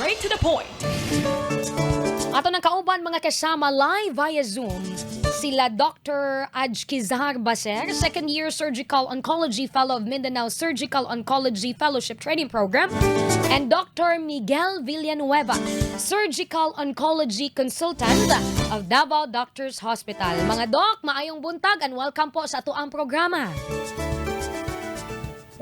Straight to the point. Ato ng kauban, mga kasama, live via Zoom, sila Dr. Ajkizar Baser, second year Surgical Oncology Fellow of Mindanao Surgical Oncology Fellowship Training Program, and Dr. Miguel Villanueva, Surgical Oncology Consultant of Davao Doctors Hospital. Mga doc, maayong buntag and welcome po sa atoang programa.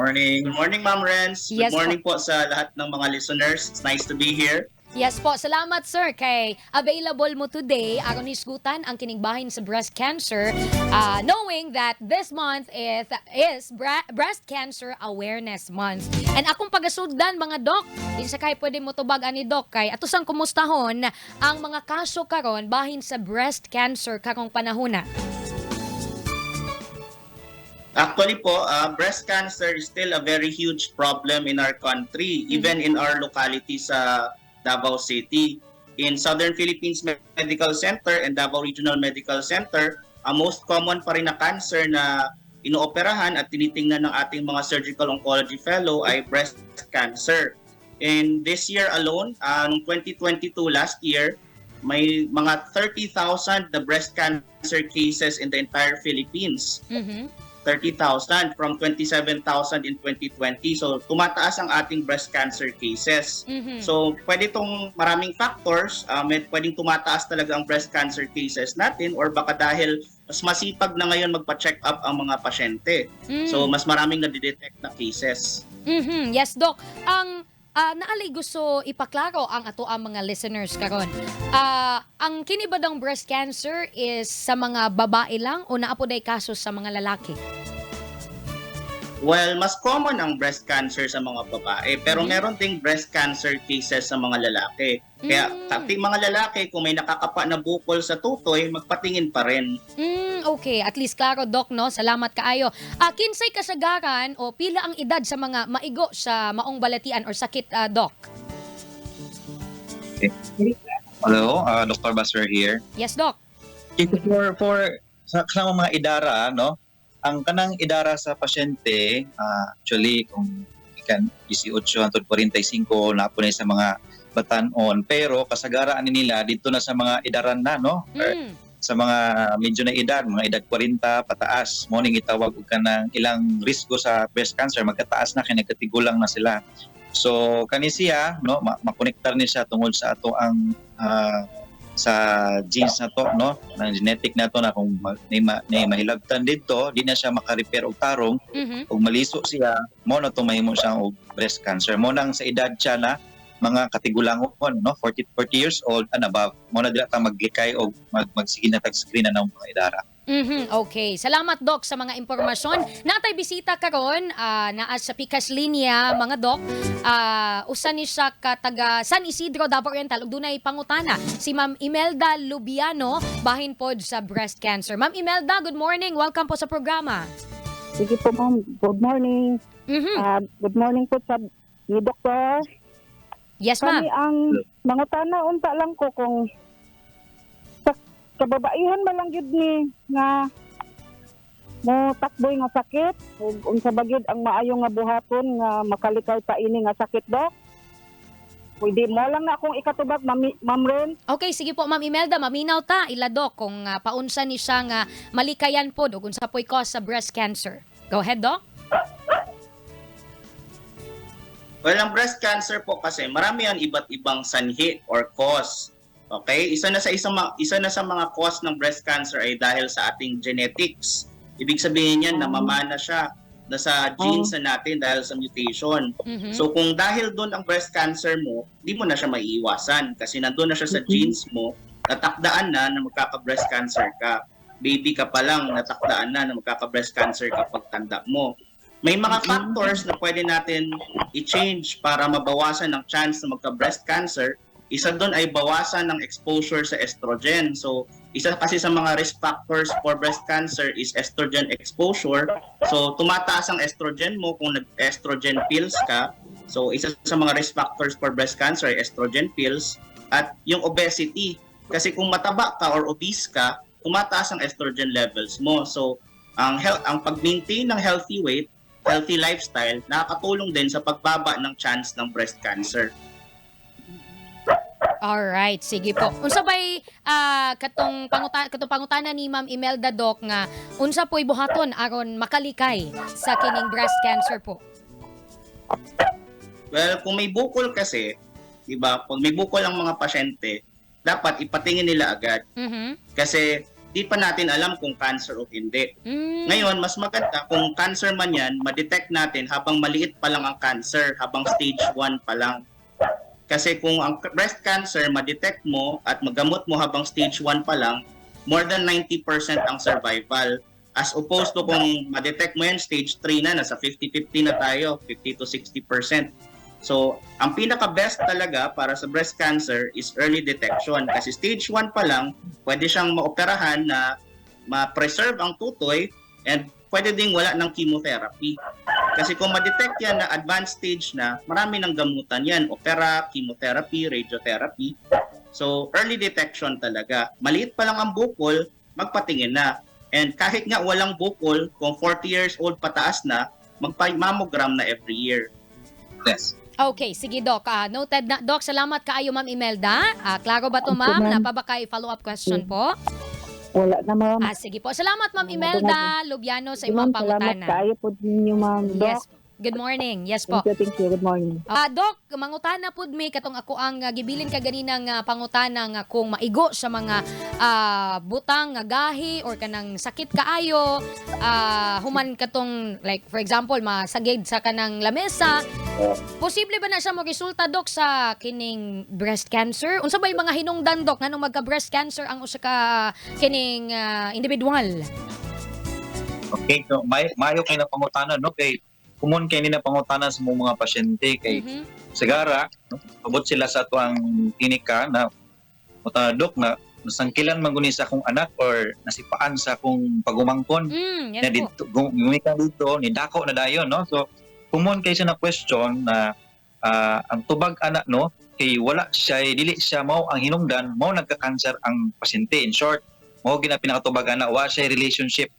Morning. Good morning, Ma'am Renz. Good Yes po. Morning po sa lahat ng mga listeners. It's nice to be here. Yes po, salamat, sir, kay available mo today aron hisgutan ang kining bahin sa breast cancer, knowing that this month is Breast Cancer Awareness Month. And akong pagasugdan, mga doc, di sa kay pwede mo tubag ani, doc, kay ato sang kumustahon ang mga kaso karon bahin sa breast cancer karong panahona. Actually po, breast cancer is still a very huge problem in our country, even in our locality sa Davao City. In Southern Philippines Medical Center and Davao Regional Medical Center, ang most common pa rin na cancer na inooperahan at tinitingnan ng ating mga surgical oncology fellow ay breast cancer. In this year alone, noong 2022, last year, may mga 30,000 na breast cancer cases in the entire Philippines. 30,000 from 27,000 in 2020. So tumataas ang ating breast cancer cases. So pwede itong maraming factors, may pwedeng tumataas talaga ang breast cancer cases natin or baka dahil mas masipag na ngayon magpa-check up ang mga pasyente. So mas maraming nadidetect na cases. Yes, Doc. Ang naalay gusto ipaklaro ang ato ang mga listeners karon. Ang kini ba dang breast cancer is sa mga babae lang o naa poday kaso sa mga lalaki? Well, mas common ang breast cancer sa mga babae, pero meron ding breast cancer cases sa mga lalaki. Kaya pati mga lalaki, kung may nakakapa na bukol sa tutoy, magpatingin pa rin. Okay. At least klaro, Doc, no? Salamat kaayo. Kinsay kasagaran o pila ang edad sa mga maigo sa maong balatian or sakit, Doc? Hello, Dr. Basser here. Yes, Doc. Okay, for sa mga idara, no? Ang kanang idara sa pasyente, actually kung ikan 18 hangtod 45 na po na sa mga batan-on, pero kasagaran ani nila dito na sa mga idaran na, no? Or sa mga medyo na edad, mga edad 40 pataas, mo ning itawag og kanang ilang risgo sa breast cancer magkataas na kay nagkatigulang na sila. So kani siya, no, makonektar ni siya tungod sa ato ang sa genes na to, no, ng genetic na to na kung na mahilabtan didto, di na siya maka-repair og tarong ug maliso siya, mo na to mahimo siya og breast cancer. Mo nang sa edad siya na mga katigulangon, no, 40 40 years old and above, mo na dila ta maglikay og magsige na tag screen na ng mga idara. Okay. Salamat, Doc, sa mga impormasyon. Natay bisita karon, naa sa Pikas Linya, mga doc. Usa ni siya ka taga San Isidro, Davao Oriental, ug dunay pangutana si Ma'am Imelda Lubiano bahin pod sa breast cancer. Ma'am Imelda, good morning. Welcome po sa programa. Sige po, ma'am. Good morning. Good morning po sa ni Doktor. Yes, ma'am. Kami ang mangutana unta lang ko kung sa kababaihan ba lang gyud ni nga mo takboy nga sakit ug unsa ba gyud ang maayo nga buhaton nga makalikay pa ini nga sakit, Dok? Pwede mo lang na akong ikatubag, Ma'am, Ma'am Ren. Okay, sige po, Ma'am Imelda, maminaw ta ila Doc kung paunsa ni siya nga malikayan pod ug unsa po'y cause sa breast cancer. Go ahead, Doc. Well, ang breast cancer po kasi, marami ang iba't ibang sanhi or cause. Okay? Isa na sa mga cause ng breast cancer ay dahil sa ating genetics. Ibig sabihin niyan, namamana siya, nasa genes na natin dahil sa mutation. So kung dahil doon ang breast cancer mo, di mo na siya maiiwasan kasi nandun na siya sa genes mo, natakdaan na na magkaka-breast cancer ka. Baby ka pa lang, natakdaan na na magkaka-breast cancer ka pagtanda mo. May mga factors na pwede natin i-change para mabawasan ang chance na magka-breast cancer. Isa doon ay bawasan ng exposure sa estrogen. So, isa kasi sa mga risk factors for breast cancer is estrogen exposure. So, tumataas ang estrogen mo kung nag-estrogen pills ka. So, isa sa mga risk factors for breast cancer ay estrogen pills. At yung obesity. Kasi kung mataba ka or obese ka, tumataas ang estrogen levels mo. So, ang pag-maintain ng healthy weight, healthy lifestyle, nakakatulong din sa pagbaba ng chance ng breast cancer. Alright, sige po. Unsa bay katong pangutana ni Ma'am Imelda, Doc, nga unsa po'y buhaton aron makalikay sa kining breast cancer po? Well, kung may bukol kasi, 'di ba? Pag may bukol ang mga pasyente, dapat ipatingin nila agad kasi di pa natin alam kung cancer o hindi. Ngayon, mas maganda kung cancer man yan, ma-detect natin habang maliit pa lang ang cancer, habang stage 1 pa lang. Kasi kung ang breast cancer, ma-detect mo at magamot mo habang stage 1 pa lang, more than 90% ang survival. As opposed to kung ma-detect mo yan, stage 3 na, nasa 50-50 na tayo, 50 to 60%. So, ang pinaka-best talaga para sa breast cancer is early detection. Kasi stage 1 pa lang, pwede siyang maoperahan na ma-preserve ang tutoy and pwede ding wala ng chemotherapy. Kasi kung ma-detect yan na advanced stage na, marami ng gamutan yan. Opera, chemotherapy, radiotherapy. So, early detection talaga. Maliit pa lang ang bukol, magpatingin na. And kahit nga walang bukol, kung 40 years old pataas na, magpa-mammogram na every year. Yes. Okay, sige, Doc. Noted na. Doc, salamat kaayo, Ma'am Imelda. Klaro ba to, Thank you, Ma'am? ma'am. Naa pa ba kay follow-up question po? Wala na, ma'am. Sige po. Salamat, Ma'am Imelda Lubiano, sa Ma'am, imong salamat pangutana. kaayo po ninyo, ma'am. Doc, Yes. Good morning. Yes po. thank you, thank you. Good morning. Doc, mangutana pud mi katong ako ang gibilin ka ganina nga pangutana nga kung maigo sa mga butang nga gahi or kanang sakit kaayo human katong, like for example, masagid sa kanang lamesa, posible ba na siya mo resulta, Doc, sa kining breast cancer? Unsa ba yung mga hinungdan, Doc, nganong magka breast cancer ang usa ka kining individual? Okay, so may mayo kay na pangutana, no, kay common kay ni na pangutana sa mga pasyente kay sigara, no, abot sila sa atuang klinika na mutana, "Dok, na nasangkilan man guni sa akong anak or nasipaan sa akong pagumangkon Yes na po. dito gumikan dito ni dako na dayon," no? So common kay siya na question na ang tubag ana, no, kay wala siya, dili siya mao ang hinungdan mao nagka-cancer ang pasyente. In short, mao gina pinakatubag ana, wa siya relationship,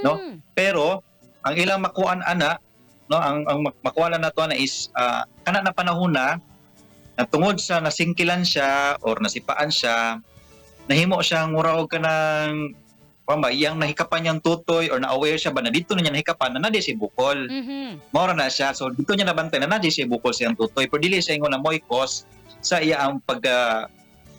no? Pero ang ilang makuan ana, no, ang makuha lang nato ana is kana na panahon na na tungod sa nasingkilan siya or nasipaan siya, nahimo siyang mura og kanang kuan ba, iyang nahikapan niyang tutoy or na-aware siya ba na dito na niya nahikapan na na si bukol. Mao ra na siya. So dito niya nabantay na na si bukol siyang tutoy. Pero dili siya ingon na mo'y cause sa iya ang pagka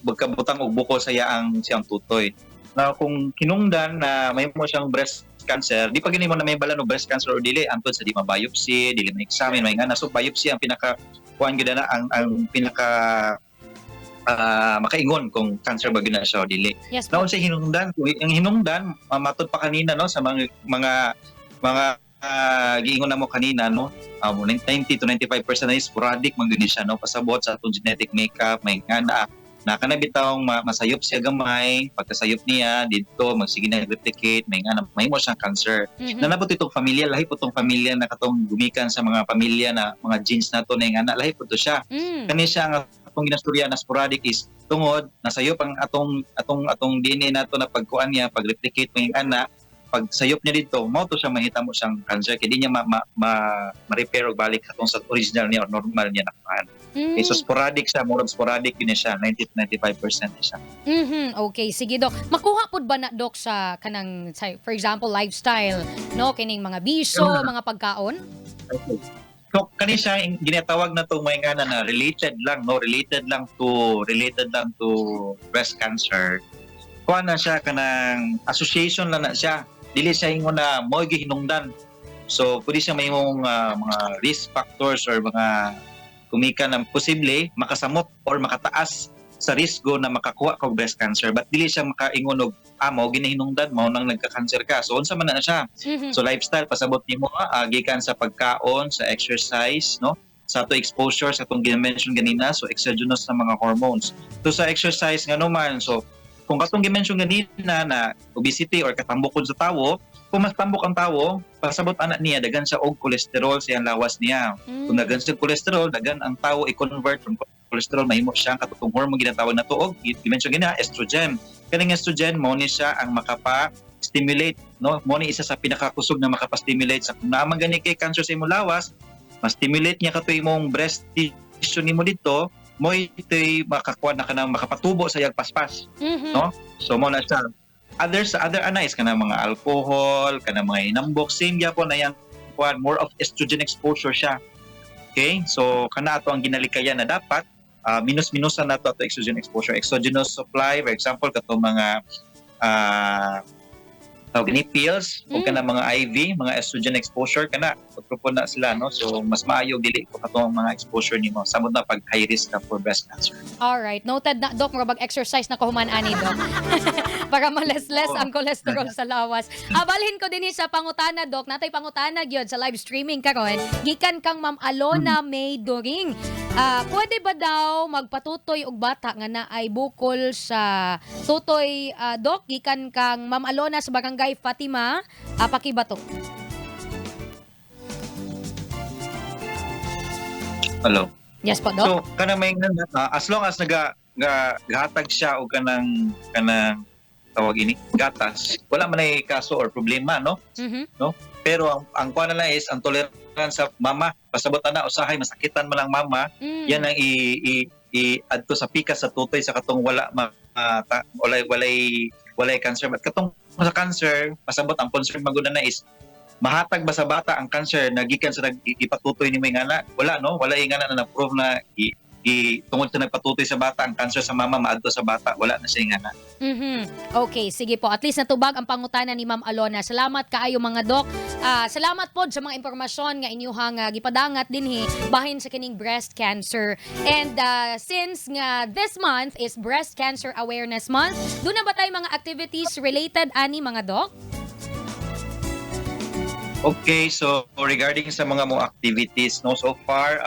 pagkabutang og bukol sa iya ang siyang tutoy. Na kung kinungdan na may mo siyang breast cancer, di pa gini mo na may balan og breast cancer or dili antod sa di ma-biopsy, dili ma-examine, may nga na. So biopsy ang pinaka kuan gyud na ang pinaka makaingon kung cancer ba gyud na siya o dili. Yes po. Naon sa hinungdan, kung ang hinungdan mamatod pa kanina, no, sa mga giingon na mo kanina, no, 90 to 95% na is sporadic man gyud ni siya, no, pasabot sa atong genetic makeup, may nga na na kana bitawng masayop siya gamay, pagkasayop niya didto magsige na replicate, may nga na mahimo siyang cancer. Na nabot itong pamilya, lahi po tong pamilya na katong gumikan sa mga pamilya na mga genes nato na nga na lahi po to siya. Kani siya nga atong ginastorya na sporadic is tungod nasayop ang atong DNA nato na pagkuan niya, pag-replicate mo yung ana, pag sayop niya dito mao to siya mahitamo siyang cancer kay di niya ma-repair og balik atong sa original niya or normal niya na kuan. Okay, so sporadic siya, murag sporadic yun na siya, 90 to 95% na siya. Okay, sige, Doc. Makuha pud ba na, Doc, sa kanang sa, for example, lifestyle, no, kining mga bisyo, mga pagkaon? Okay. So kani siya yung ginatawag na tong may nga na related lang, no, related lang to breast cancer. Kuha na siya kanang association lang na siya. Dili siya ingon na mo gihinungdan. So pwede siya mahimong mga risk factors or mga kumika na posible makasamot or makataas sa risgo na makakuha kog breast cancer, but dili siya makaingon og mao ginahinungdan mao nang nagka-cancer ka. So unsa man na siya? So lifestyle, pasabot nimo gikan sa pagkaon, sa exercise, no? Sa ato exposure sa atong gi-mention ganina, so exogenous na mga hormones. So sa exercise nga naman, so kung katong gi-mention ganina na obesity or katambokon sa tawo, kung mas tambok ang tawo, pasabot ana niya dagan sa og cholesterol sa iyang lawas niya. Kung dagan sa cholesterol, dagan ang tawo i-convert from cholesterol, mahimo siya ang katong hormone ginatawag na tuog, gi-mention ganina, estrogen. Kaning estrogen mo ni siya ang makapa stimulate, no, mo ni isa sa pinakakusog na makapa-stimulate sa kung naa man gani kay cancer sa imong lawas, ma-stimulate niya kato imong breast tissue nimo dito. Mo'y ito'y makakuha na kanang makapatubo sa iyang paspas. No? So mo na siya. Others, other ana is kanang mga alcohol, kanang mga hinambok, same gyapon na yang kuan, more of estrogen exposure siya. Okay? So kana ato ang ginalikayan na dapat minus-minusan nato ato estrogen exposure. Exogenous supply, for example, kato mga tawag ni pills o kana mga IV, mga estrogen exposure kana otro po na sila, no? So mas maayo dili ko katong mga exposure nimo samot na pag high risk ka for breast cancer. Alright, noted na, Doc. Murag exercise na ko human ani, Doc, para ma-less ang cholesterol sa lawas. Balhin ko din sa pangutana, Doc. Natay pangutana gyud sa live streaming karon. Gikan kang Ma'am Alona May Doring. Pwede ba daw magpatutoy og bata nga naay bukol sa tutoy, Doc? Gikan kang Ma'am Alona sa Barangay Fatima, Pakibato. Hello. Yes po, Doc. So kanang may as long as naga ga, gahatag siya og kanang tawag ini gatas, wala man ay kaso or problema, no? Pero ang kuan na lang is ang tolerance sa mama. Pasabot ana usahay masakitan man ang mama, yan ang i i adto sa pikas sa tutoy sa katong wala ma, ma- ta, walay cancer. But katong sa cancer, pasabot ang concern maguna na is mahatag ba sa bata ang cancer na gikan sa nagipatutoy ni may ngana? Wala, no? Wala yung ngana na na-prove na tungod sa nagpatutoy sa bata ang cancer sa mama maadto sa bata. Wala na siya ngana. Okay, sige po. At least natubag ang pangutana ni Ma'am Alona. Salamat kaayo, mga dok. Salamat po sa mga impormasyon nga inyuhang gipadangat dinhi bahin sa kining breast cancer. And since nga this month is Breast Cancer Awareness Month, duna ba tayo mga activities related ani, mga dok? Okay, so regarding sa mga mo activities, no, so far,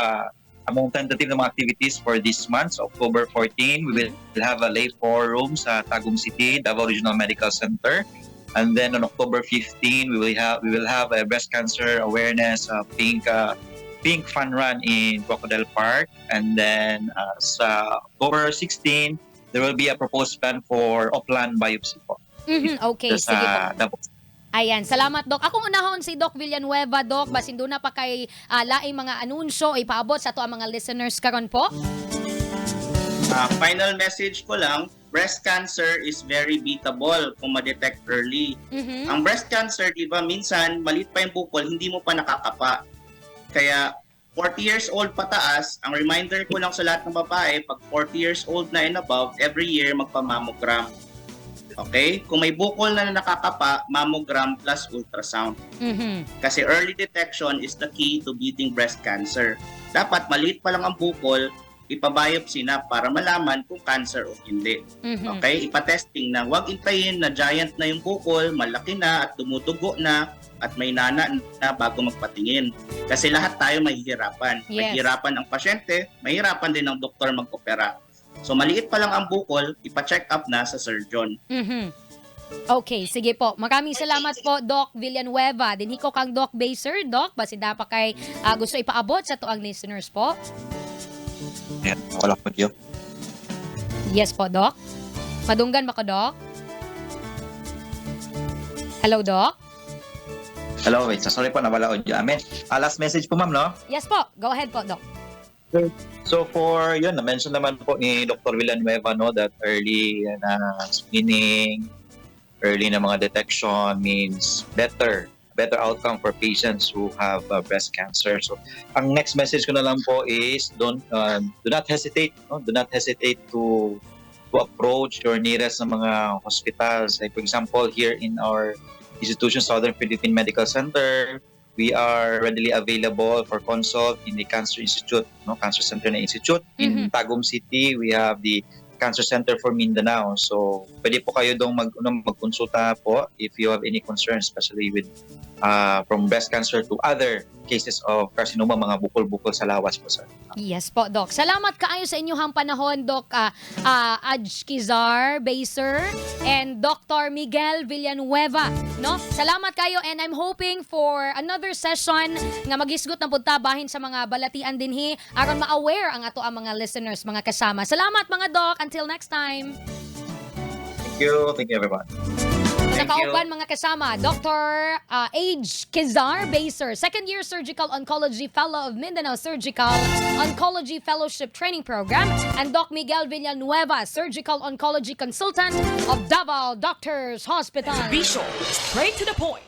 among tentative na mga activities for this month, so October 14, we will have a lay forum sa Tagum City, Davao Regional Medical Center. And then on October 15, we will have a breast cancer awareness pink fun run in Crocodile Park. And then sa October 16, there will be a proposed plan for Oplan biopsy po. Okay, sa sige po. Davao. Ayan, salamat, Doc. Akong unahon si Doc Villanueva, Doc. Basin duna pa kay laing mga anunsyo ipaabot sa ato ang mga listeners karon po. Final message ko lang, breast cancer is very beatable kung ma-detect early. Ang breast cancer, di ba, minsan maliit pa yung bukol, hindi mo pa nakakapa. Kaya 40 years old pataas, ang reminder ko lang sa lahat ng babae, pag 40 years old na and above, every year magpa-mammogram. Okay? Kung may bukol na nakakapa, mammogram plus ultrasound. Kasi early detection is the key to beating breast cancer. Dapat maliit pa lang ang bukol, ipabiopsy na para malaman kung cancer o hindi. Okay? Ipa-testing na. Huwag intayin na giant na yung bukol, malaki na at dumudugo na at may nana na bago magpatingin. Kasi lahat tayo mahihirapan. Mahihirapan ang pasyente, mahihirapan din ang doktor mag-opera. So maliit pa lang ang bukol, ipa-check up na sa surgeon. Okay, sige po. Maraming salamat po, Doc Villanueva. Dinhi ko kang Doc Baser. Doc, basin pa kay gusto ipaabot sa tuang listeners po. Ayan, wala po yun. Yes po, Doc. Madunggan ba ko, Doc? Hello, Doc? Hello, wait. Sorry po, nawala audio. Amen. Last message po, ma'am, no? Yes po. Go ahead po, Doc. So for, yun, na-mention naman po ni Dr. Villanueva, no, that early na screening, early na mga detection means better outcome for patients who have breast cancer. So ang next message ko na lang po is don't do not hesitate, no? Do not hesitate to approach your nearest na mga hospitals. Like for example, here in our institution, Southern Philippine Medical Center, we are readily available for consult in the Cancer Institute, no, Cancer Center na Institute. In Tagum City, we have the Cancer Center for Mindanao. So, pwede po kayo dong ano, magkonsulta po if you have any concerns, especially with from breast cancer to other cases of carcinoma, mga bukol-bukol sa lawas po, sir. Yes po, Doc. Salamat kaayo sa inyong panahon, Doc Ajkizar Baser and Dr. Miguel Villanueva. No? Salamat kayo and I'm hoping for another session nga maghisgot na pud ta bahin sa mga balatian dinhi aron ma-aware ang ato ang mga listeners, mga kasama. Salamat, mga doc. Until next time. Thank you. Thank you, everyone. Sa Thank you. kauban, mga kasama, Dr. Age Kizar Baser, second year surgical oncology fellow of Mindanao Surgical Oncology Fellowship Training Program, and Doc Miguel Villanueva, surgical oncology consultant of Davao Doctors Hospital. Bisyo, straight to the point.